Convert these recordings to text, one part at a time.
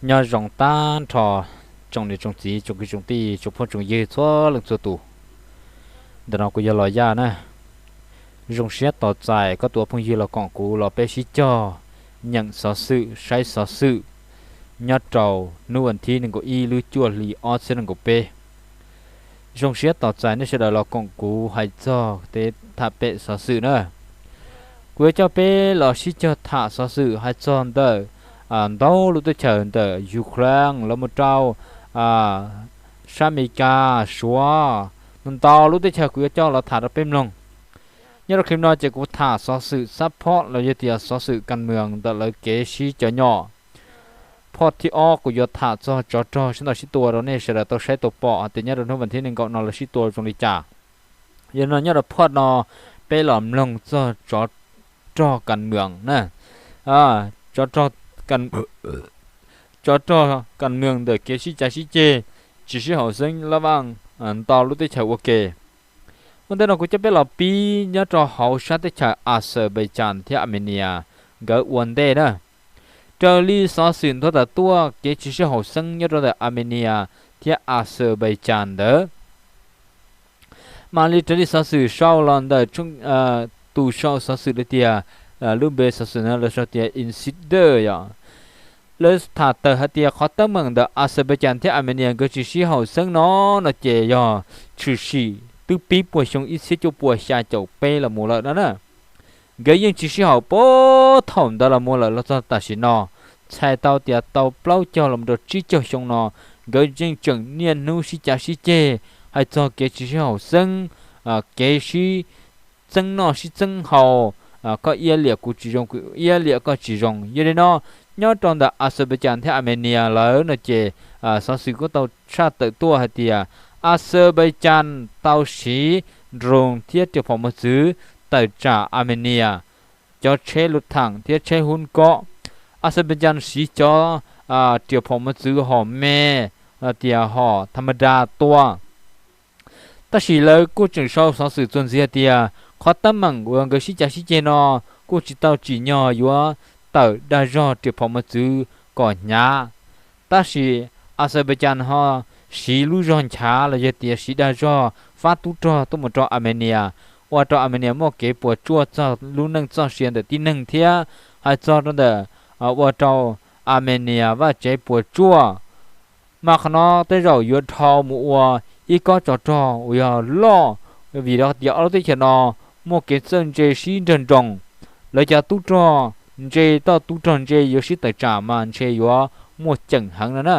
Nyob zoo tag nrho tsoom niam tsoom txiv, tsoom kwv tsoom tij, tsoom phooj tsoom ywg txhua leej txhua tus. Ntawm no kuv yog Los Yaj na. Zoo siab tos txais koj tus ua phooj ywg los koom kuv los peb sib cog nyeem xov xwm, saib xov xwm nyob rau hnub vas thib nees nkaum ib lub cuaj hli ob txhiab nees nkaum peb. Zoo siab tos txais nej sawv daws los koom kuv hais txog tej tham pem xov xwm na. Kuv yuav coj peb los sib cog tham xov xwm hais txog ntawm ntau lub teb chaws ntawm Ukraine los mus rau sab Amelikas, Suav, ntau lub teb chaws kuv yuav coj los tham rau peb mloog. Nyob rau clip no ces kuv tham xov xwm xab phob los yog tias xov xwm kas mees ntawm lawv kev sib cov nyom. Phoj thib ob kuv yuav tham txog tsov rog sib ntaus sib tua rau nej sawv daws tau saib tau pom hais tias nyob rau hnub vas thib nees nkaum no lawv sib tua zoo li cas. Yog no nyob rau phoj no peb los mloog txog tsov rog kas mees na. Tsov rog, tsov rog kas mees ntawm kev sib cav sib ceg, tsis sib haum xeeb lab vaj ntau lub teb chaws ua ke. Ua ntej no kuv coj peb los pib nyob rau hauv sab teb chaws Azerbaijan thiab Armenia nkawd ua ntej na. Raws li xov xwm nthuav tawm tuaj kev tsis sib haum xeeb nyob rau ntawm Armenia thiab Azerbaijan ntawd, mam li raws li xov xwm sau los ntawm tus sau xov xwm li tias, lub npe xov xwm no lawv sau tias Insider yom. Lawv tham tawm hais tias qhov teeb meem ntawm Azerbaijan thiab Armenia nkawd tsis sib haum xeeb no, no ces yog tshwm sim twb pib puag xyoo ib txhiab cuaj puas xya caum peb los mus lawm no na. Nkawd yeej tsis sib haum puag thaum ntawd los mus lawm los txog tam sim no. Txhais tau tias tau plaub caug los rau tsib caug xyoo no, nkawd yeej tseem niaj hnub sib cav sib ceg hais txog kev tsis sib haum xeeb, kev sib txeeb noj sib txeeb haus, koj iab liam kuv tsis zoo, kuv iab liam koj tsis zoo. Yog li no, nyob rau ntawm Azerbaijan thiab Armenia lawv no ces xov xwm kuj tau tshaj tawm tuaj hais tias Azerbaijan tau siv drone thiab riam phom mos txwv tawm tsam Armenia cov tsheb luv thaam thiab tsheb hub kob. Azerbaijan siv cov riam phom mos txwv hom me, tias hom tha ma da tua. Tab sis lawv kuj tseem sau xov xwm txuas ntxiv hais tias qhov teeb meem uas nkawd sib cav sib ceg no kuj tsis tau tsim nyog yuav tawm dag zog riam phom mos txwv kom hnyav. Tab sis Azerbaijan ho siv lub zog nchav los yog tias siv dag zog fab tub rog tuaj mus rau Armenia, ua rau Armenia muaj kev puas tsuaj txog lub neej txoj sia ntawm tib neeg thiab hais txog rau ntawm ua rau Armenia vaj tsev puas tsuaj. Mas qhov no tej zaum yuav dhau mus ua ib kob tsov rog uas yog loj, vim rau tias ob lub teb chaws no muaj kev txawj ntse sib nrawg nroos. Lawv cov tub rog ntse, toj tub rog ntse yuav sib tawm tsam mas ntshe yuav muaj ceem heev no na.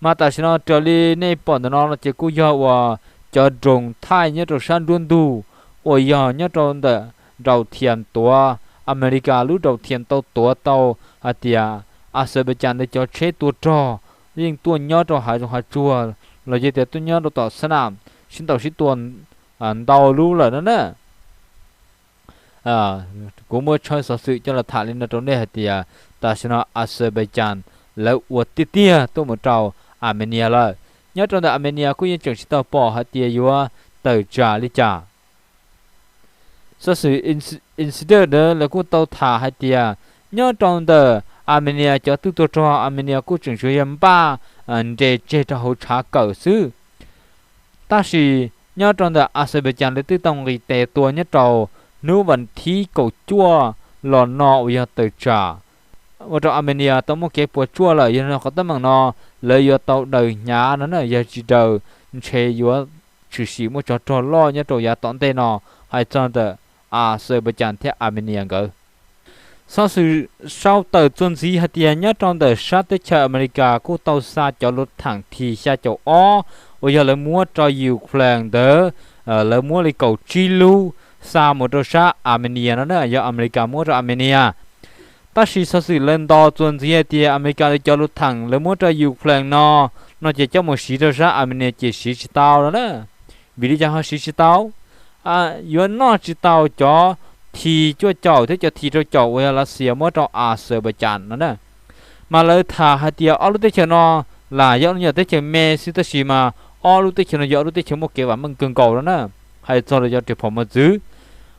Mas tam sim no raws li nej pom ntawm no no ces kuj yog uas cov drone thaij nyob rau sab nruab ntug uas yog nyob rau ntawm Daus Thias tuav, Amelikas lub Daus Thias tau tuav tau hais tias Azerbaijan ntawd cov tsheb tua rog yeej tuaj nyob rau hav zoov hav tsuag los yog tias tuaj nyob rau tom sab nam sib ntaus sib tua ntau lub lawm no na. Kuv muab tshawb xov xwm coj los tham li no rau nej hais tias tam sim no Azerbaijan lawv ua tiag tiag tuaj mus rau Armenia lawm. Nyob rau ntawm Armenia kuj yeej tseem tsis tau pom hais tias yuav tawm tsam li cas. Xov xwm Insider ntawd lawv kuj tau tham hais tias nyob rau ntawm Armenia cov tub tua rog Armenia kuj tseem tsuas yog npaj nres tseg rau hauv tshav kawm xwb. Tab sis nyob rau ntawm Azerbaijan lawv twb tau nqis tes tua nyob rau hnub vas thib kaum cuaj los no uas yog tawm tsam ua rau Armenia tau muaj kev puas tsuaj lawm. Yog no qhov teeb meem no lawv yuav tau daws hnyav no na, yog tsis daws ntshe yuav tshwm sim muaj tsov rog loj nyob rau yav tom ntej no hais txog ntawm Azerbaijan thiab Armenia nkawd. Xov xwm sau tawm txuas ntxiv hais tias nyob rau ntawm sab teb chaws Amelikas kuj tau xa cov luv theem T xya caum ob uas yog lawv muab rau Ukraine ntawd, lawv muab li kaum tsib lub xa mus rau sab Armenia no na, yog Amelikas muab rau Armenia. Tab sis xov xwm lawv nto txuas ntxiv hais tias Amelikas lawv cov luv theem lawv muab rau Ukraine no, no ces coj mus siv rau sab Armenia ces siv tsis tau no na. Vim li cas ho siv tsis tau? Yuav noj tsis tau cov T cuaj caum thiab cov T rau caum uas yog Lav Xias muab rau Azerbaijan no na. Mas lawv tham hais tias ob lub teb chaws no lam yog ob lub nyuam teb chaws me xwb, tab sis mas ob lub teb chaws no yog ob lub teb chaws muaj kev vam meej kawg nkaus no na. Hais txog lawv cov riam phom mos txwv,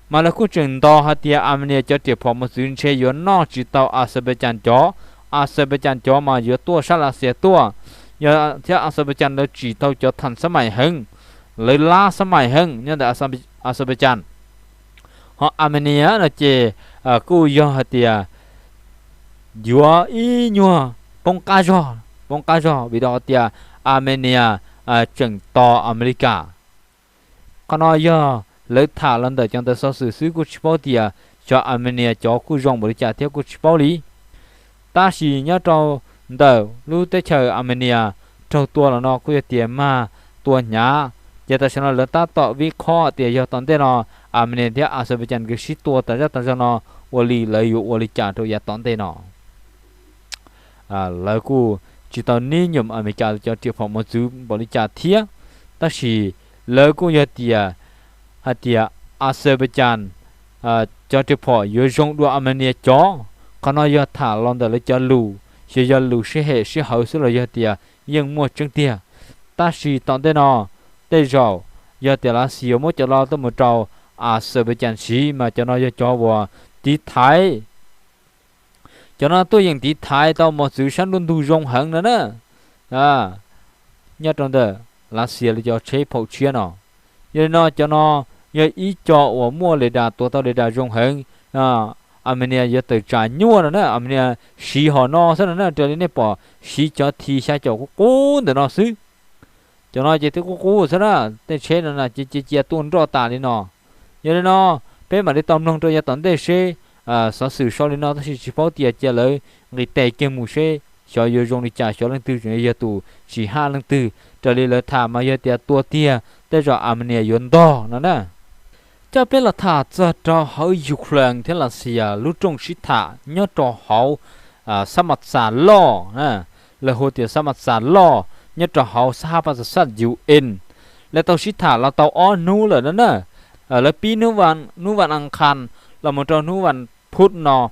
mas lawv kuj tseem nto hais tias Armenia cov riam phom mos txwv ntshe yuav noj tsis tau Azerbaijan cov. Azerbaijan cov mas yuav tuaj sab Lav Xias tuaj, yog thiab Azerbaijan lawv tsim tau cov thas xab maim heev, lawv lab xab maim heev nyob ntawm Azerbaijan. Ho Armenia no ces kuj yog hais tias yuav ib nyuag poob qab zog, poob qab zog vim rau hais tias Armenia tseem tos Amelikas. Qhov no yog lawv tham los ntawm cov ntawv xov xwm xwb, kuj tsis paub tias cov Armenia cov kuj zoo npaum li cas thiab kuj tsis paub li. Tab sis nyob rau ntawm lub teb chaws Armenia raug tua los no kuj yog tias mag tua hnyav, ces tam sim no lawv tab tom vib khob tias yog tom ntej no Armenia thiab Azerbaijan nkawd sib tua tas zaj tas zog no, ua li lawv yuav ua li cas rau yav tom ntej no. Lawv kuj tsis tau nib nyom Amelikas cov riam phom mos txwv npaum li cas thiab, tab sis lawv kuj yog tias hais tias Azerbaijan cov riam phom yuav zoo dua Armenia cov. Qhov no yog tham los ntawm lawv cov lus, xyov yog lus sib hem sib hawv xwb los yog tias yeej muaj tseeb tiag. Tab sis tom ntej no tej zaum yog tias Lav Xias muab cov no tuaj mus rau Azerbaijan siv mas cov no yog cov uas tiv thaiv, cov no tuaj yeem tiv thaiv tau mos txwv sab nruab ntug zoo heev no na. Nyob rau ntawm Lav Xias li cov tsheb phaum tshiab no. Yog li no cov no yog ib co uas muaj le das, tuav tau le das zoo heev. Armenia yuav tawm tsam nyuaj no na, Armenia siv hom no xwb no na, raws li nej pom siv cov thi xya caum qub qub ntawm no xwb. Cov no ces twb qub qub xwb na, tej tsheb no ces cia cia tuaj nroj tas li no. Yog li no peb mam li tau mloog rau yav tom ntej seb, xov xwm sau li no tab sis tsis paub tias cia lawv nqis tes kiag mus seb xyov yuav zoo li cas, xyov leej twg tseem yog tus tsis haj leej twg. Raws li lawv tham mas yog tias tua tiag tej zaum Armenia yuav ntog no na. Coj peb los tham txog rau hauv Ukraine thiab Lav Xias lub rooj sib tham nyob rau hauv Sab Mas Xas Loj, lawv hu tias Sab Mas Xas Loj nyob rau hauv Sab Hab Pas Xas Saj U N. Lawv tau sib tham los tau ob hnub lawm no na. Lawv pib hnub vas as khas los mus rau hnub vas phuv no,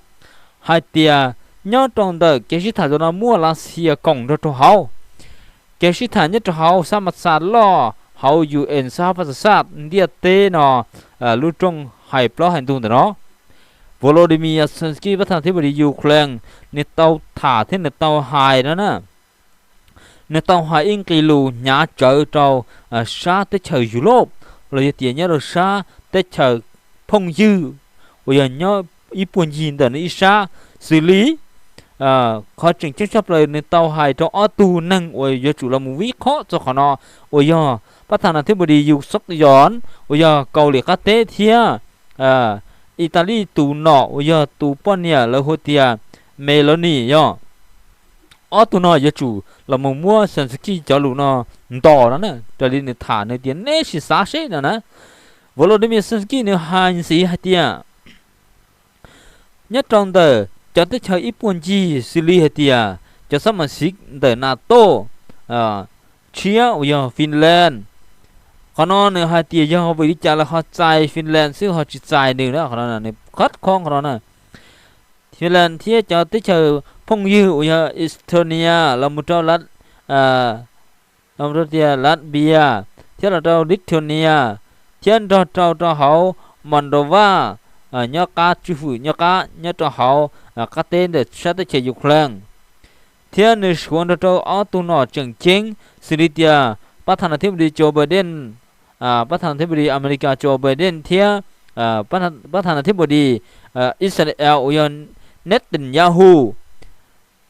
hais tias nyob rau ntawm kev sib tham zaum no muaj Lav Xias koom nrog rau hauv. Kev sib tham nyob rau hauv Sab Mas Xas Loj hauv U N Sab Hab Pas Xas Saj ntiaj teb no, lub rooj hais plaub hais ntug ntawm no, Volodymyr Zelensky pab thas thib pus dis Ukraine nws tau tham thiab nws tau hais no na. Nws tau hais ib nqe lus hnyav tsawv rau sab teb chaws Yus Lauj los yog tias nyob rau sab teb chaws phooj ywg uas yog nyob ib puag ncig ntawm nws ib sab, xws li qhov tseem ceeb tshaj plaws nws tau hais rau ob tug neeg uas yuav tsum los mus vib khob txog qhov no, uas yog pab thas nas thib pus dis Yoon Suk Yeol uas yog Kaus Lim qab teb thiab Italis tus nom uas yog tus poj niam lawv hu tias Meloni yog. Ob tug no yuav tsum los mus muab Zelensky cov lus no ntos no na, raws li nws tham nws tias neb sim xav seb no na. Volodymyr Zelensky nws hais ntxiv hais tias nyob rau ntawm cov teb chaws ib puag ncig xws li hais tias cov xab mas xiv ntawm NATO tshiab uas yog Finland. Qhov no nws hais tias yog vim li cas lawv ho txais Finland xwb ho tsis txais nws na, qhov no nws khab khob qhov no na. Finland thiab cov teb chaws phooj ywg uas yog Estonia los mus rau Lat, los mus rau tias Latvia, thiab los rau Lithuania, thiab nrog rau rau hauv Moldova nyob qab tswj fwm nyob qab nyob rau hauv qab teb ntawm sab teb chaws Ukraine. Thiab nws suav nrog rau ob tug nom tseem ceeb xws li tias pab thas nas thib pus dis Joe Biden, pab thas nas thib pus dis Amelikas Joe Biden thiab pab thas nas thib pus dis Israel uas yog Netanyahu,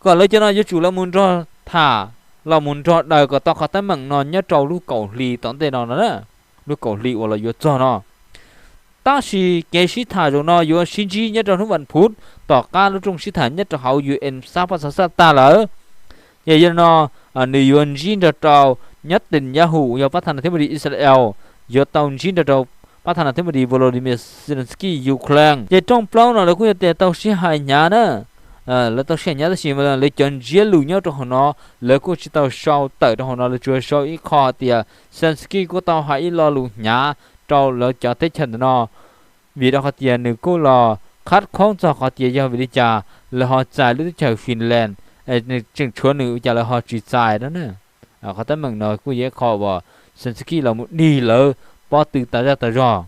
kom lawv cov no yuav tsum los mus nrog tham, los mus nrog daws kom tau qhov teeb meem no nyob rau lub kaum hli tom ntej no no, lub kaum hli uas los yuav txog no. Tab sis kev sib tham zaum no yuav sib ntsib nyob rau hnub vas phuv tom qab lub rooj sib tham nyob rau hauv UN sab paj xav xaj tag lawm. Ces yog li no nws yuav ntsib nrog rau Netanyahu uas yog pab thas nas thib pus dis Israel, yuav tau ntsib nrog rau pab thas nas thib pus dis Volodymyr Zelensky Ukraine. Ces rooj plaub no lawv kuj yuav tias tau sib hais hnyav na. Lawv tau sib hais hnyav tab sis lawv cov ntsiab lus nyob rau hauv no lawv kuj tsis tau sau tawm rau hauv no, lawv tsuas sau ib qho hais tias Zelensky kuj tau hais ib lo lus hnyav rau lawv cov teb chaws ntawm no, vim rau qhov tias nws kuj los qhab khoov txog qhov tias yog vim li cas lawv ho txais lub teb chaws Finland, nws tseem tshuav nws ua cas lawv ho tsis txais no na. Qhov teeb meem no kuj yog ib qho uas Zelensky los mus dig lawv pob tw tas zaj tas zog.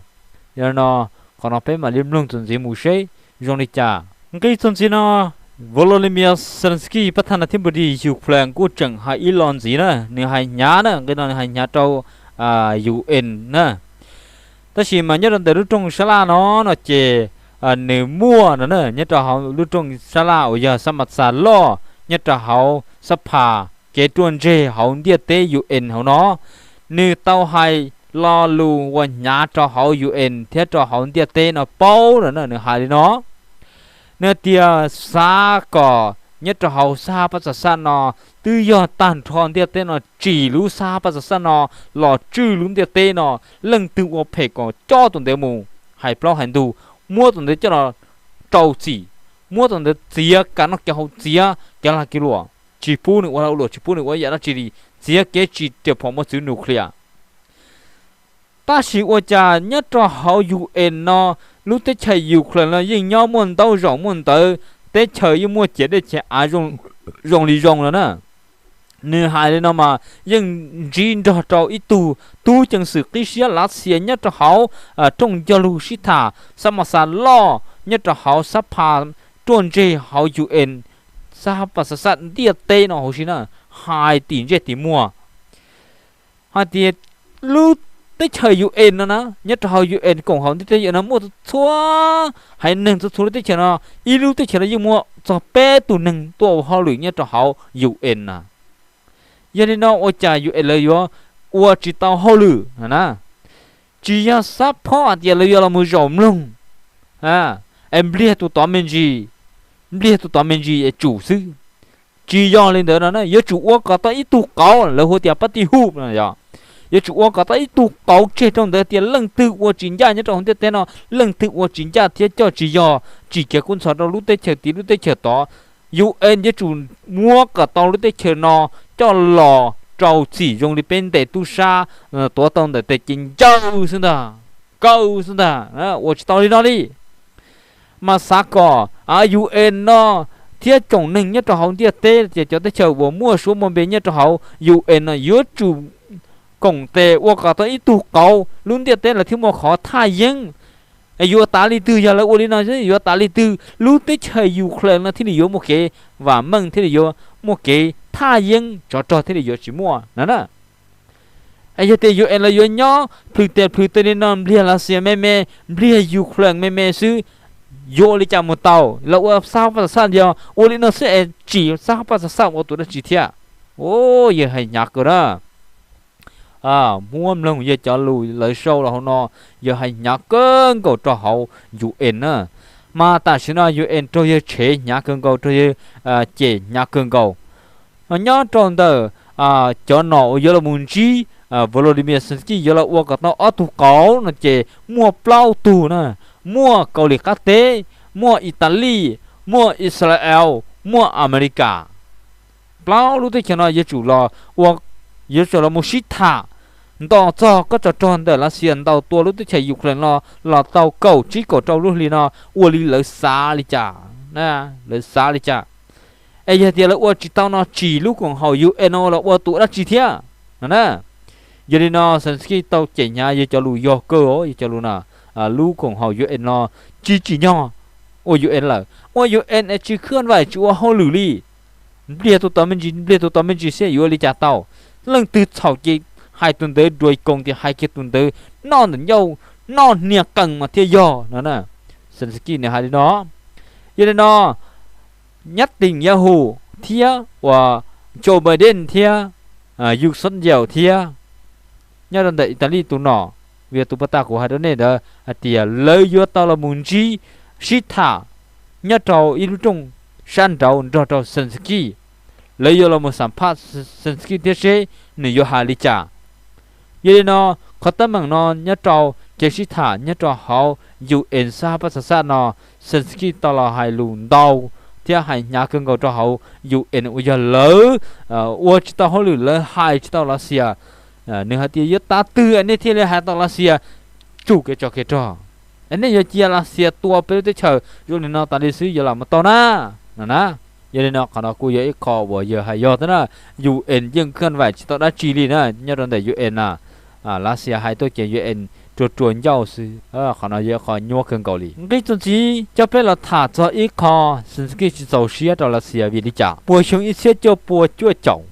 Yog li no qhov no peb mam li mloog txuas ntxiv mus seb zoo li cas. Nqi txuas ntxiv no Volodymyr Zelensky pab thab nas thib npus dis Ukraine kuj tseem hais ib lo ntxiv na, nws hais hnyav na, nqe no nws hais hnyav rau UN na. Tab sis mas nyob rau ntawm lub rooj sab laj no no ces nws muaj no na, nyob rau hauv lub rooj sab laj uas yog xab ma xas loj nyob rau hauv xab phas kev ruaj ntseg hauv ntiaj teb UN hauv no, nws tau hais lo lus uas hnyav rau hauv UN thiab rau hauv ntiaj teb no paub no na, nws hais li no. Nws tias xav kom nyob rau hauv xab paj xas xaj no twb yog tag nrho ntiaj teb no tsim lub xab paj xas xaj no los tswj lub ntiaj teb no, leej twg ua phem kom cob tus ntawd mus hais plaub hais ntug, muab tus ntawd coj los rau txim, muab tus ntawd txiav kev noj kev haus, txiav kev lag kev luam, tsis pub nws ua lag ua luam, tsis pub nws ua yam dab tsi li, txiav kev tsis riam phom muaj txwv nuclear. Tab sis ua cas nyob rau hauv UN no, lub teb chaws Ukraine no yeej nyob muaj ntaub zaum muaj ntawv, teb chaws yeej muaj ciam dej ciam av zoo li zoo no na. Nws hais li no mas yeej ntsib nrog rau ib tug tub ceev xwm qib siab Lav Xias nyob rau hauv rooj ncauj lus sib tham xab ma xas loj nyob rau hauv xab phas ruaj ntseg hauv UN, xab paj xas xaj ntiaj teb no huv si na, hais tim ntsej tim muag hais tias lub teb chaws UN no na, nyob rau hauv UN koom haum ntiaj teb UN no muaj txhua haiv neeg txhua txhua lub teb chaws no, ib lub teb chaws no yeej muaj txog peb tug neeg tuaj ua hauj lwm nyob rau hauv UN na. Yog li no ua cas UN lawv yuav ua tsis tau hauj lwm na? Tsis yog xab phob hais tias lawv yuav los mus zaum mloog es npliag tus tod me ntsis, npliag tus tod me ntsis es tsum xwb. Tsis yog li ntawd no na, yuav tsum ua kom tau ib tug qauv, lawv hu tias pab tij huj no yog, yuav tsum ua kom tau ib tug qauv tseg rau ntawd tias leej twg ua tsis ncaj nyob rau hauv ntiaj teb no, leej twg ua tsis ncaj thiab coj tsis yog, tsim kev kub ntxhov rau lub teb chaws tid lub teb chaws tod. UN yuav tsum muab kom tau lub teb chaws no coj los rau txim zoo li peb ntes tub sab tuav tau ntawm tes ces ncaws xwb ntag, kaw xwb ntag, ua tsis tau li no li. Mas xav kom UN no thiab tsoom neeg nyob rau hauv ntiaj teb tias cov teb chaws uas muaj suab muaj npe nyob rau hauv UN no yuav tsum koom tes ua kom tau ib tug qauv, lub ntiaj teb lawv thiaj muaj qhov thaj yeeb. Yuav tas li twg yog lawv ua li no, yuav tas li twg lub teb chaws Ukraine no thiaj li yuav muaj kev vam meej, thiaj li yuav muaj kev thaj yeeb, tsov rog thiaj li yuav tsis muaj no na. Yog tias UN lawv yuav nyob plhws tes plhws taw li no npliag Lav Xias me me, npliag Ukraine me me xwb, yuav ua li cas mus tau? Lawv ua xab paj xas xaj yog ua li no xwb es tsim xab paj xas xaj ua tus dab tsi thiab? Yawg hais hnyav kawg na. Muab mloog yawg cov lus lawv sau los hauv no, yawg hais hnyav kawg nkaus rau hauv UN na. Mas tam sim no UN raug yawg tshev hnyav kawg nkaus, raug yawg cem hnyav kawg nkaus. Nyob rau ntawm cov nom uas yuav los mus ntsib Volodymyr Zelensky yuav los ua kom tau ob tug qauv no ces muaj plaub tug na, muaj Kauslim Qab Teb, muaj Italis, muaj Israel, muaj Amelikas. Plaub lub teb chaws no yuav tsum los ua, yuav tsum los mus sib tham nto txog kob tsov rog ntawm Lav Xias ntaus tua lub teb chaws Ukraine no los tau kaum tsib kaum rau lub hli no ua li lawv xav li cas, lawv xav li cas. Es yog tias lawv ua tsis tau no tsim lub koom haum UN no los ua tus dab tsi thiab no na? Yog li no Zelensky tau cem hnyav yawg cov lus yog kawg, yawg cov lus no, lub koom haum UN no tsis tsim nyog ua UN lawm, ua UN es tsis khwb vaim tsis ua hauj lwm li. Npliag tus tod me ntsis, npliag tus tod me ntsis xwb yuav ua li cas tau? Leej twg txhaum ces hais tus ntawd dua koos tias hais kiag tus ntawd noj ntawm ncauj, noj hnia qees mas thiaj yog no na. Zelensky nws hais li no. Yog li no Netanyahu thiab uas Joe Biden thiab Yoon Suk Yeol thiab nyob rau ntawm Italis tus nom, vim tus pov tag kuv hais rau nej ntawd hais tias lawv yuav tau los mus ntsib sib tham nyob rau ib lub rooj sab nraud nrog rau Zelensky. Lawv yuav los mus xam phaj Zelensky thiab seb nws yuav hais li cas. Yog li no, qhov teeb meem no nyob rau kev sib tham nyob rau hauv UN xab paj xas xaj no, Zelensky tau los hais lus ntau thiab hais hnyav kawg nkaus rau hauv UN uas yog lawv ua tsis tau hauj lwm, lawv hais tsis tau Lav Xias. Nws hais tias yuav tav twg nej thiaj li hais tau Lav Xias tsum kev tsov kev rog, nej yuav cia Lav Xias tua peb lub teb chaws zoo li no tas li xwb yuav lam mus tau na, no na. Yog li no qhov no kuj yog ib qho uas yawg hais yog thiab na. UN yeej khwb vaim tsis tau dab tsi li na nyob rau ntawm UN na. Lav Xias hais tuaj ces UN ruas ruas ncauj xwb. Qhov no yog qhov nyuaj kawg nkaus li. Nqis txuas ntxiv coj peb los tham txog ib qho Zelensky tsis txaus siab rau Lav Xias vim li cas? Puag xyoo ib txhiab cuaj pua cuaj caum,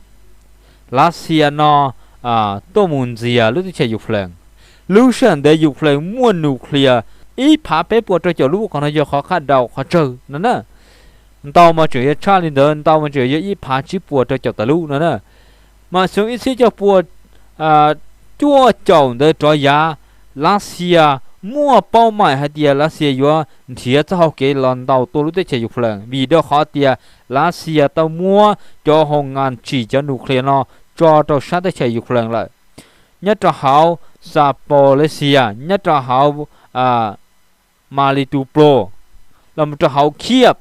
Lav Xias no tuaj mus ntxias lub teb chaws Ukraine. Lub sij hawm ntawd Ukraine muaj nuclear ib phav peb puas rau caum lub, qhov no yog qhov qab dau qhov tsawg no na. Ntau mas tseem yog tshaj li ntawd, ntau mas tseem yog ib phav tsib puas rau caum tawm lub no na. Mas xyoo ib txhiab cuaj pua cuaj caum ntawd rov yav, Lav Xias muaj paub maim hais tias Lav Xias yuav nrhiav txoj hau kev los ntaus tua lub teb chaws Ukraine vim rau qhov tias Lav Xias tau muab cov hoo ngas tsim cov nuclear no tso rau sab teb chaws Ukraine lawm, nyob rau hauv Zaporizhzhia, nyob rau hauv Mariupol, los mus rau hauv Kyiv.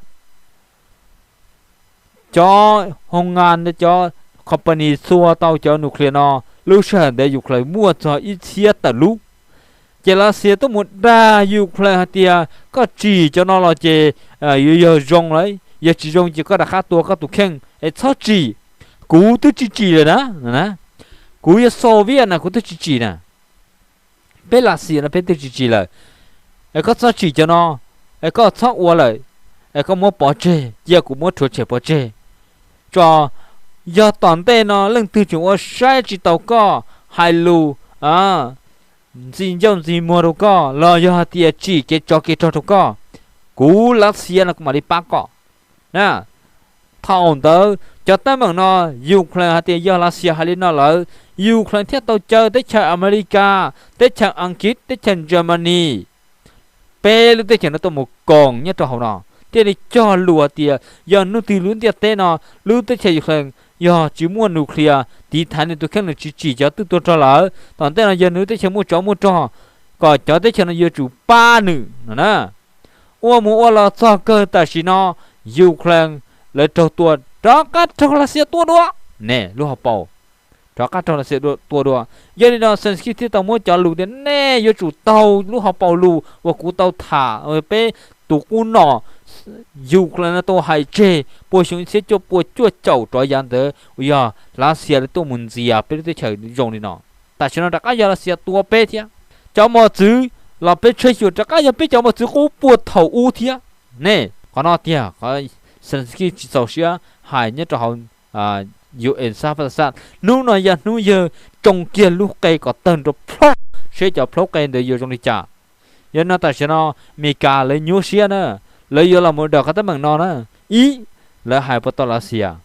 Cov hoo ngas, cov company txua tau cov nuclear no, lub sij hawm ntawd Ukraine muaj txog ib txhiab tawm lub. Ces Lav Xias tuaj mus dag Ukraine hais tias koj tsim cov no los ces yuav yog zoo lawm, yog tsis zoo ces koj rov qab tua koj tus kheej es txhob tsim. Kuv twb tsis tsim lawm na, kuv yog Soviet na kuv twb tsis tsim na. Peb Lav Xias no peb twb tsis tsim lawm, es koj txhob tsim cov no, es koj txhob ua lawm, es koj muab pov tseg, cia kuv muab rhuav tshem pov tseg. Tso, yog tom ntej no leej twg tseem ua saib tsis taus koj, hais lus ntxi ncauj ntxi muag rau koj los yog hais tias tsim kev tsov kev rog rau koj, kuv Lav Xias no kuv mam li pab koj na. Thaum ntawd cov teeb meem no Ukraine hais tias yog Lav Xias hais li no lawm, Ukraine thiaj tau caw teb chaws Amelikas, teb chaws Askiv, teb chaws Germany, peb lub teb chaws no tuaj mus koom nyob rau hauv no, thiaj li cog lus hais tias yog hnub twg lub ntiaj teb no lub teb chaws Ukraine yog tsis muaj nuclear tiv thaiv nws tus kheej, nws tsis tsim cov twj tua rog lawm, tom ntej no yog nws lub teb chaws muaj tsov muaj rog, kom cov teb chaws no yuav tsum pab nws no na. Ua mus ua los txog kawg tam sim no Ukraine lawv raug tua, rov qab raug Lav Xias tua dua ne, lub hauv paus, rov qab raug Lav Xias tua dua. Yog li no Zelensky thiaj tau muab cov lus tias nej yuav tsum taug lub hauv paus lus uas kuv tau tham peb tus qub nom Ukraine no tau hais tseg puag xyoo ib txhiab cuaj pua cuaj caum rov yav ntawd uas yog Lav Xias lawv tuaj mus ntxias peb lub teb chaws zoo li no. Tam sim no rov qab yog Lav Xias tua peb thiab. Cov mos txwv los peb tshawb xyuas rov qab yog peb cov mos txwv qub puag thaum ub thiab ne. Qhov no tiag qhov Zelensky tsis txaus siab hais nyob rau hauv U N sab fab xaj. Hnub no yog hnub yawg tsoo kiag lub qe kom tawg nrov plhob seb cov plhaub qe ntawd yuav zoo li cas. Yog no tam sim no Meskas lawv nyuaj siab na, lawv yuav los mus daws qhov teeb meem no na. Ib, lawv hais puas tau Lav Xias?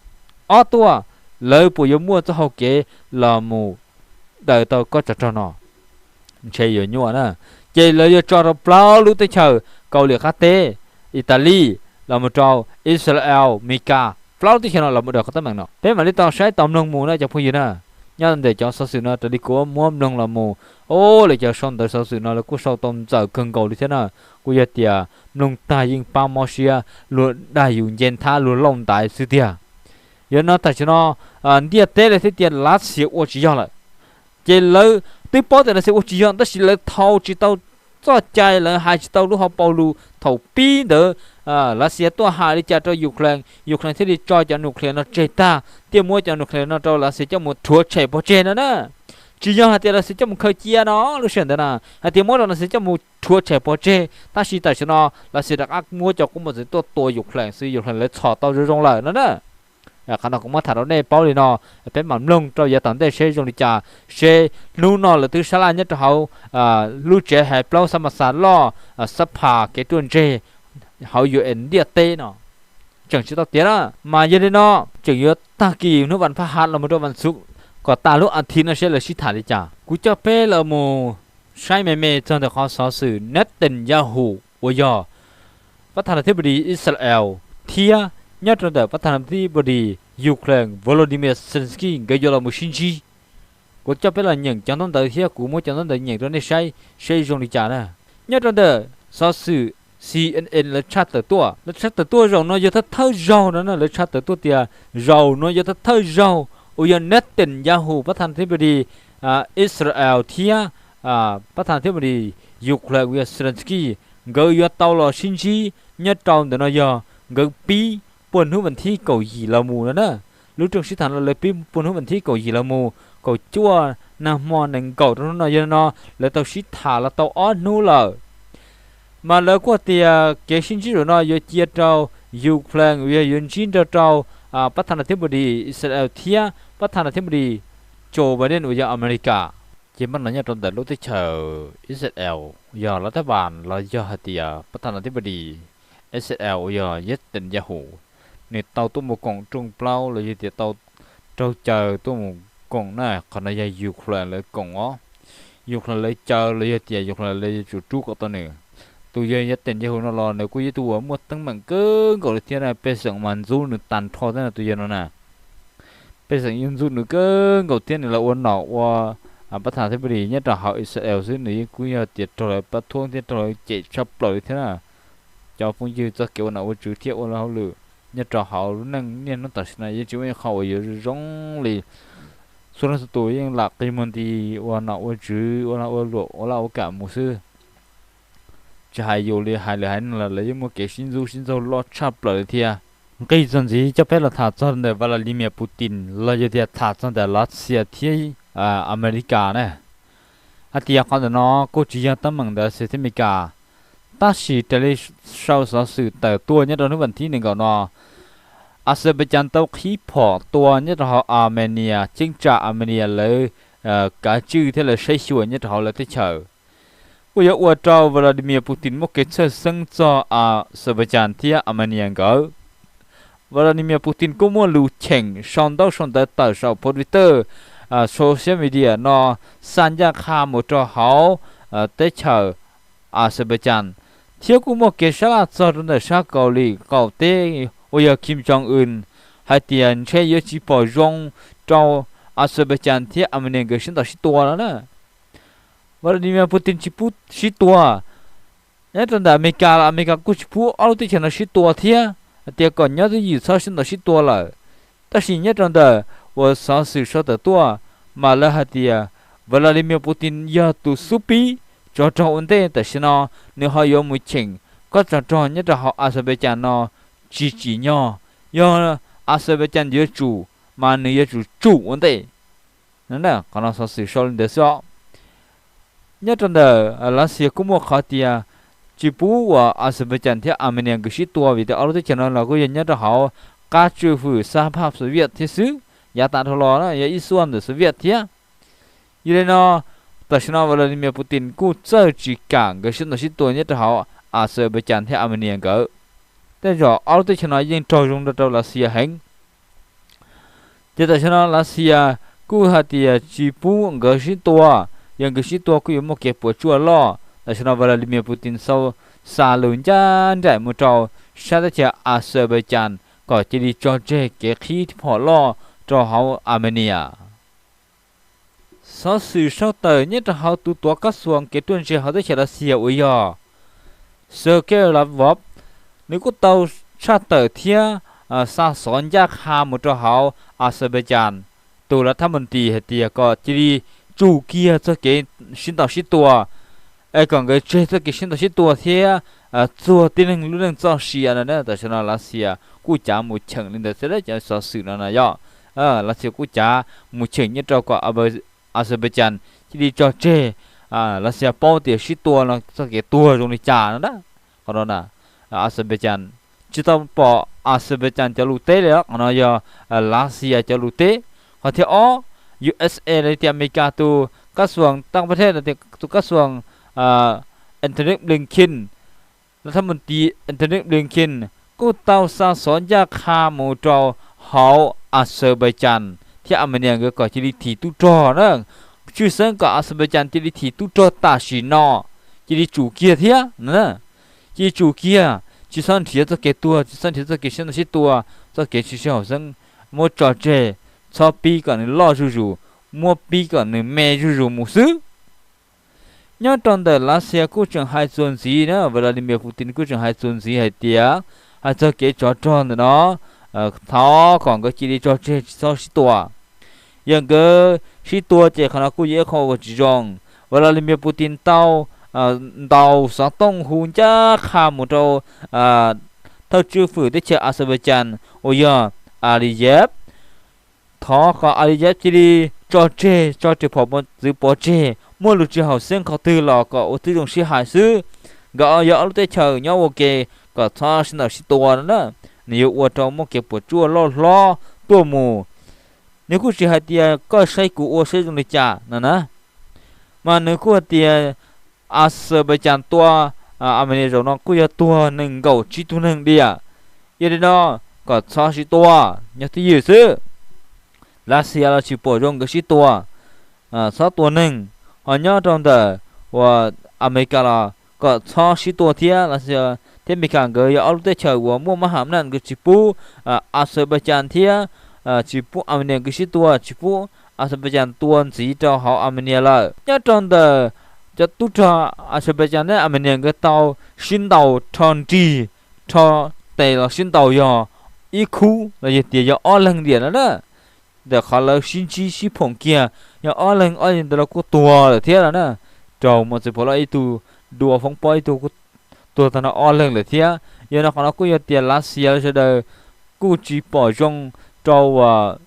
Ob tuaj, lawv puas yuav muaj txoj hau kev los mus daws tau kob tsov rog no? Ntshe yuav nyuaj na. Ces lawv yuav tso rau plaub lub teb chaws, Kaus Lim Qab Teb, Italis, los mus rau Israel, Meskas, plaub lub teb chaws no los mus daws qhov teeb meem no. Peb mam li tau saib tau mloog mus na cov phooj ywg na. Nyob ntawm cov xov xwm no raws li kuv muab mloog los mus, o, lawv cov sau ntawv xov xwm no lawv kuj sau tau ntxaws kawg nkaus li thiab na. Kuj yog tias mloog tag yeej pab mob siab, luag dag yus nce nthab luag lauj ntaiv xwb tiag. Yog no tam sim no ntiaj teb lawv thiaj tias Lav Xias ua tsis yog lawm. Ces lawv twb paub tias Lav Xias ua tsis yog tab sis lawv thau tsis tau txoj cai, lawv hais tsis tau lub hauv paus lus thaum pib ntawd. Lav Xias tuaj hais li cas rau Ukraine, Ukraine thiaj li tso cov nuclear no tseg tag thiaj muab cov nuclear no rau Lav Xias coj mus rhuav tshem pov tseg no na. Tsis yog hais tias Lav Xias coj mus khaws cia no, lub sij hawm ntawd na hais tias muab rau Lav Xias coj mus rhuav tshem pov tseg, tab sis tam sim no Lav Xias rov qab muab cov qub mos txwv tuaj tua Ukraine xwb, Ukraine lawv txhom tau zoo zoo lawm no na. Qhov no kuv muab tham rau nej paub li no, peb mam mloog rau yav tom ntej seb zoo li cas, seb hnub no lawv twb sab laj nyob rau hauv lub tsev hais plaub xab ma xas loj, xab phas kev ruaj ntseg hauv U N ntiaj teb no tseem tsis tau tiav na. Mas yog li no tseem yuav tag kis hnub vas phaj hav los mus rau vas xuv kom tas lub as thiv no seb lawv sib tham li cas. Kuv coj peb los mus saib me me txog ntawm qhov xov xwm Netanyahu uas yog pab thas nas thib bos dis Israel thiab nyob rau ntawm pab thas nas thib bos dis Ukraine Volodymyr Zelensky nkawd yuav los mus sib ntsib. Kuv coj peb los nyeem cov ntaub ntawv thiab kuv muab cov ntaub ntawv nyeem rau nej saib seb zoo li cas na. Nyob rau ntawm xov xwm C N N lawv tshaj tawm tuaj, lawv tshaj tawm tuaj zaum no yog thawj thawj zaug no na, lawv tshaj tawm tuaj tias zaum no yog thawj thawj zaug uas yog Netanyahu pab thas nas thib bos dis Israel thiab pab thas nas thib bos dis Ukraine uas yog Zelensky nkawd yuav tau los sib ntsib nyob rau ntawm no yog nkawd pib puag hnub vas thib kaum yim los mus no na. lub rooj sib tham no lawv pib puag hnub vas thib kaum yim los mus kaum cuaj nag hmo nees nkaum rau hnub no, yog no lawv tau sib tham los tau ob hnub lawm. Mas lawv kuj tias kev sib ntsib zaum no yuav cia rau Ukraine uas yog yuav ntsib nrog rau pab thas nas thib npus dis Israel thiab pab thas nas thib npus dis Joe Biden uas yog Amelikas. Ces mas no nyob rau ntawm lub teb chaws Israel, yog lav thab vas los yog hais tias pab thas nas thib npus dis Israel uas yog Netanyahu, nws tau tuaj mus koom rooj plaub los yog tias tau raug caw tuaj mus koom na. Qhov no yog Ukraine lawv koom os, Ukraine lawv caw los yog tias Ukraine lawv yuav tsum rub kom tau nws. Tus yawg Netanyahu no los nws kuj yog ib tug uas muaj teeb meem kawg nkaus li thiab na, pej xeem mas ntxub nws tag nrho thiab na tus yawg no na. Pej xeem yeej ntxub nws kawg nkaus thiab, nws los ua nom ua pab thas thib npus dis nyob rau hauv Israel xwb, nws yeej kuj yog tias raug lawv pab thuab thiab raug lawv cem tshaj plaws li thiab na. Cov phooj ywg, txoj kev ua nom ua tswv thiab ua hauj lwm nyob rau hauv lub neej niaj hnub tam sim no yeej tsis muaj ib qho uas yuav zoo li. Txhua leej txhua tus yeej lam qi muag nti ua nom ua tswv, ua lag ua luam, ua laj ua kam mus xwb. Tsis hais yus li, hais lwm haiv neeg los lawv yeej muaj kev sib ntxub sib ntxaug loj tshaj plaws li thiab. Nqis txog ntxiv coj peb los tham txog ntawm Vladimir Putin los yog tias tham txog ntawm Lav Xias thiab Amelikas na. Hais tias qhov ntawm no kuj tsis yog teeb meem ntawm Axias thiab Amelikas, tab sis raws li sau xov xwm tawm tuaj nyob rau hnub vas thib nees nkaum no, Azerbaijan tau qhib phom tua nyob rau hauv Armenia, cheeb tsam Armenia lawv kav tswj thiab lawv saib xyuas nyob rau hauv lawv teb chaws. Kuj yuav ua rau Vladimir Putin muaj kev txhawj xeeb txog Azerbaijan thiab Armenia nkawd. Vladimir Putin kuj muaj lus cheem sau ntaub sau ntawv tawm saum phau Twitter, social media no, xa ncaj qha mus rau hauv teb chaws Azerbaijan, thiab kuj muaj kev sab laj txog rau ntawm sab Kauslim qaum teb uas yog Kim Jong Un, hais tias ntshe yuav tsis pom zoo rau Azerbaijan thiab Armenia nkawd sib ntaus sib tua no na. Vladimir Putin tsis pub sib tua. Nyob rau ntawm Amelikas los Amelikas kuj tsis pub ob lub teb chaws no sib tua thiab, hais tias kom nyob twj ywm txhob sib ntaus sib tua lawm. Tab sis nyob rau ntawm uas xov xwm sau tawm tuaj, mas lawv hais tias Vladimir Putin yog tus xub pib tsov rog ua ntej tam sim no, nws ho yuav mus cheem kob tsov rog nyob rau hauv Azerbaijan no tsis tsim nyog. Yog Azerbaijan yuav tsum, mas nws yuav tsum tsum ua ntej. Qhov no xov xwm sau li ntawd xwb os. Nyob rau ntawm Lav Xias kuj muaj qhov tias tsis pub uas Azerbaijan thiab Armenia nkawd sib tua, vim tias ob lub teb chaws no los kuj yog nyob rau hauv qab tswj hwm Xab Phaj Soviet thiab xwb, yav tas dhau los na yog ib xuaj ntawm Soviet thiab. Yog li no, tam sim no Vladimir Putin kuj txawj tsis kam nkawd sib ntaus sib tua nyob rau hauv Azerbaijan thiab Armenia nkawd. Tej zaum ob lub teb chaws no yeej raug zoo rau Lav Xias heev. Ces tam sim no Lav Xias kuj hais tias tsis pub nkawd sib tua, yog nkawd sib tua kuj yuav muaj kev puas tsuaj loj. Tam sim no Vladimir Putin xav xa lus ncaj nraim mus rau sab teb chaws Azerbaijan kom cia li tso tseg kev qhib phom loj rau hauv Armenia. Xov xwm sau tawm nyob rau hauv tus tuav kab xuas kev ruaj ntseg hauv teb chaws Lav Xias uas yog Sergei Lavrov, nws kuj tau tshaj tawm thiab xa xov ncaj qha mus rau hauv Azerbaijan tus lav thab mus tis hais tias kom cia li tsum kiag txoj kev sib ntaus sib tua, es kom nkawd tseg txoj kev sib ntaus sib tua thiab txuag tib neeg lub neej txoj sia no. Tam sim no Lav Xias kuj cav mus cheem li ntawd xwb, cov xov xwm no no yog Lav Xias kuj cav mus cheem nyob rau kom Azerbaijan cia li tso tseg. Lav Xias paub tias sib tua no txoj kev tuag zoo li cas no na. Qhov no Azerbaijan tsis tau pom Azerbaijan cov lus teb li, qhov no yog Lav Xias cov lus teb. Qhov thib ob, U S A los tias Amelikas tus kab xuas tau pab thej, tus kab xuas Antony Blinken, lav thab mus tis Antony Blinken kuj tau xa xov ncaj qha mus rau hauv Azerbaijan thiab Armenia nkawd kom cia li thim tub rog na, tshwj xeeb kom Azerbaijan cia li thim tub rog tam sim no, cia li tsum kiag thiab, cia li tsum kiag, tsis txhob nrhiav txoj kev tuag, tsis txhob nrhiav txoj kev sib ntaus sib tua, txoj kev tsis sib haum xeeb, muab tso tseg, txhob pib kom nws loj zuj zus, muab pib kom nws me zuj zus mus xwb. Nyob rau ntawm Lav Xias kuj tseem hais txuas ntxiv na, Vladimir Putin kuj tseem hais txuas ntxiv hais tias, hais txog kev tsov rog ntawm no, thov kom nkawd cia li tso tseg tsis txhob sib tua. Yog nkawd sib tua ces qhov no kuj yog ib qho uas tsis zoo. Vladimir Putin tau ntaus xov tooj hu ncaj qha mus rau thawj tswj hwm teb chaws Azerbaijan uas yog Aliyev, qhov kom Aliyev cia li tso tseg, tso riam phom txwv pov tseg, muaj lus tsis haum xeeb qhov twg los kom ua tib zoo sib hais xwb. Nkawd yog ob lub teb chaws nyob ua ke, kom txhob sib ntaus sib tua no na. Nws yuav ua rau muaj kev puas tsuaj loj hlob tuaj mus. Nws kuj tsis hais tias koj saib kuv ua saib zoo li cas no na, mas nws kuj hais tias Azerbaijan tua Armenia zaum no kuj yog tuag nees nkaum tsib tug neeg diam. Yog li no kom txhob sib tua, nyob twj ywm xwb. Lav Xias los tsis pom zoo nkawd sib tua, txhob tua neeg. Ho nyob rau ntawm uas Amelikas los kom txhob sib tua thiab. Lav Xias thiab Amelikas nkawd yog ob lub teb chaws uas muaj mab ham naj, nkawd tsis pub Azerbaijan thiab tsis pub Armenia nkawd sib tua, tsis pub Azerbaijan tua ntxiv rau hauv Armenia lawm. Nyob rau ntawm cov tub rog Azerbaijan thiab Armenia nkawd tau sib ntaus rho nrig rho tes los sib ntaus yog ib khub los yog tias yog ob leeg diam no na. Ntawm qhov lawv sib ntsib sib phoom kiag, yog ob leeg ob leeg ntawd los kuj tuag lawm thiab no na. Raug mos txwv pov los ib tug, dua foob pob ib tug, kuj tuag tag nrho ob leeg lawm thiab. Yog no qhov no kuj yog tias Lav Xias sawv daws kuj tsis pom zoo rau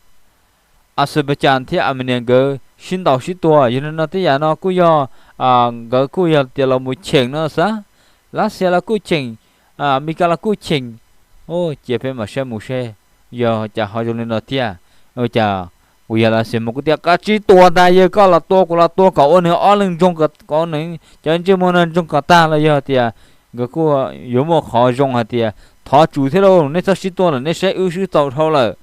Azerbaijan thiab Armenia nkawd sib ntaus sib tua. Yog li no tej yam no kuj yog nkawd kuj yog tias los mus cheem no xav. Lav Xias los kuj cheem, Amelikas los kuj cheem. Cia peb mam saib mus seb yog cas ho zoo li no thiab. Ua cas kuv yog Lav Xias mas kuv tias koj tsis tua ntag, yog koj los tua kuv los tua kom ua nws ob leeg ntsoog, kom ua nws cov ntsej muag no ntsoog kom tag los yog tias nkawd kuj yuav muaj qhov zoo hais tias thov tsum thiab lauj, nej txhob sib tua lawm, nej saib wb swb txaus dhau lawm.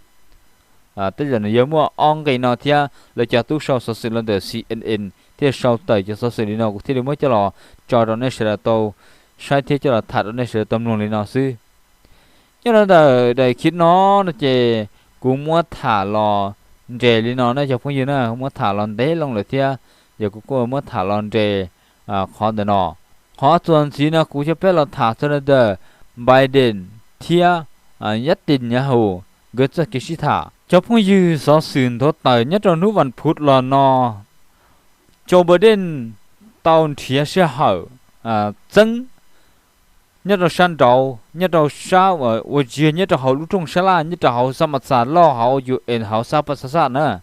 Tej zaum nws yuav muaj ob nqe no thiab. Lawv cov tub sau xov xwm los ntawm C N N thiaj sau tawm cov xov xwm li no, kuv thiaj li muab coj los tso rau nej sawv daws tau saib thiab coj los tham rau nej sawv daws tau mloog li no xwb. Nyob rau ntawm daim clip no no ces kuv muab tham los nres li no na cov phooj ywg na, muab tham los ntev loo lawm thiab, yog kuv kuj muab tham los nres qhov ntawm no. Qhov txuas ntxiv no kuv coj peb los tham txog ntawm Biden thiab Netanyahu nkawd txoj kev sib tham. Cov phooj ywg, xov xwm nthuav tawm nyob rau hnub vas phuv los no, Joe Biden tau nrhiav sij hawm txeeb nyob rau sab nraud, nyob rau sab uas tsis yog nyob rau hauv lub rooj sab laj, nyob rau hauv xab ma xas loj, hauv U N, hauv xab pa xab xaj na.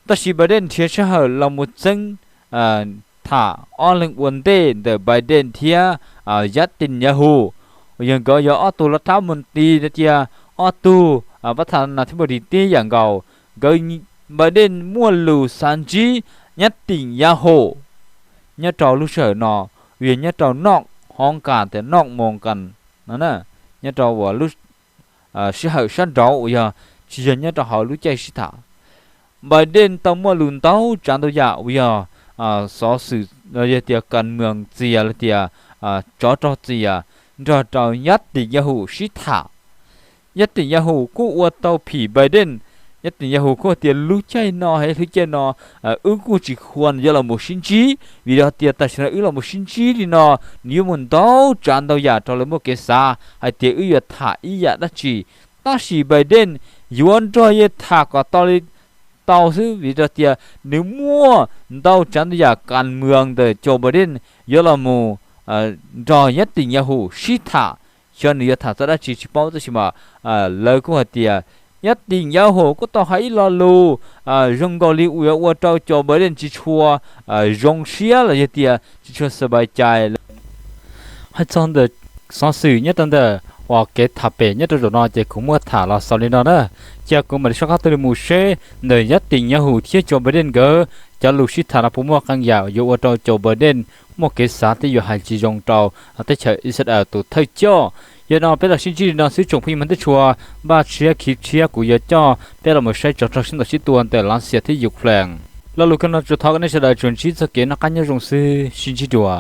Tab sis Biden nrhiav sij hawm los mus txeeb tham ob leeg ua ntej ntawm Biden thiab Netanyahu. Yog nkawd yog ob tug lav thab mus ti no cia, ob tug pab tham nas thib mus ris tib yam nkaus. Nkawd, Biden muaj lus xav ntsib Netanyahu nyob rau lub sij hawm no, yog nyob rau noj hoob kas tias noj moo kas no, nyob rau uas lub sij hawm sab nraud uas yog tsis yog nyob rau hauv lub caij sib tham. Biden tau muaj lus ntau tsav ntau yam uas yog xov xwm los yog tias kas mwm txias los tias tsov rog txias nrog rau Netanyahu sib tham. Netanyahu kuj ua tau phim Biden. Netanyahu kuj tias lub caij no, lub caij no wb kuj tsis khuam yuav los mus sib ntsib, vim yog tias tam sim no wb los mus sib ntsib li no, nws yuav muaj ntau tsav ntau yam rau lawv muaj kev xav hais tias wb yuav tham ib yam dab tsi. Tab sis Biden yuav nrog yawg tham kom tau li tau xwb, vim yog tias nws muaj ntau tsav ntau yam kas mwm ntawm Joe Biden yuav los mus nrog Netanyahu sib tham, xyov nws yuav tham txog dab tsi tsis paub, tab sis mas lawv kuj hais tias Netanyahu kuj tau hais ib lo lus zoo nkaus li uas yuav ua rau Joe Biden tsis tshua zoo siab los yog tias tsis tshua xas npais cai. Hais txog ntawm xov xwm nyob rau ntawm uas kev tham pem nyob rau zaum no ces kuv muab tham los xaus li no na. Cia kuv mam li soj qab tuaj li mus seb ntawm Netanyahu thiab Joe Biden nkawd cov lus sib tham no puas muaj qee yam yuav ua rau Joe Biden muaj kev xav thiab yuav hais tsis zoo rau teb chaws Israel tus thawj coj. Yog no peb los sib ntsib li no xwb tsoom phooj ywg, mas tej tshua npaj tshiab khiv tshiab kuv yuav coj peb los mus saib tsov rog sib ntaus sib tua ntawm Lav Xias thiab Ukraine. Lo lus kawg no tsuas thov kom nej sawv daws tsuas ntsib txoj kev noj qab nyob zoo xwb, sib ntsib dua.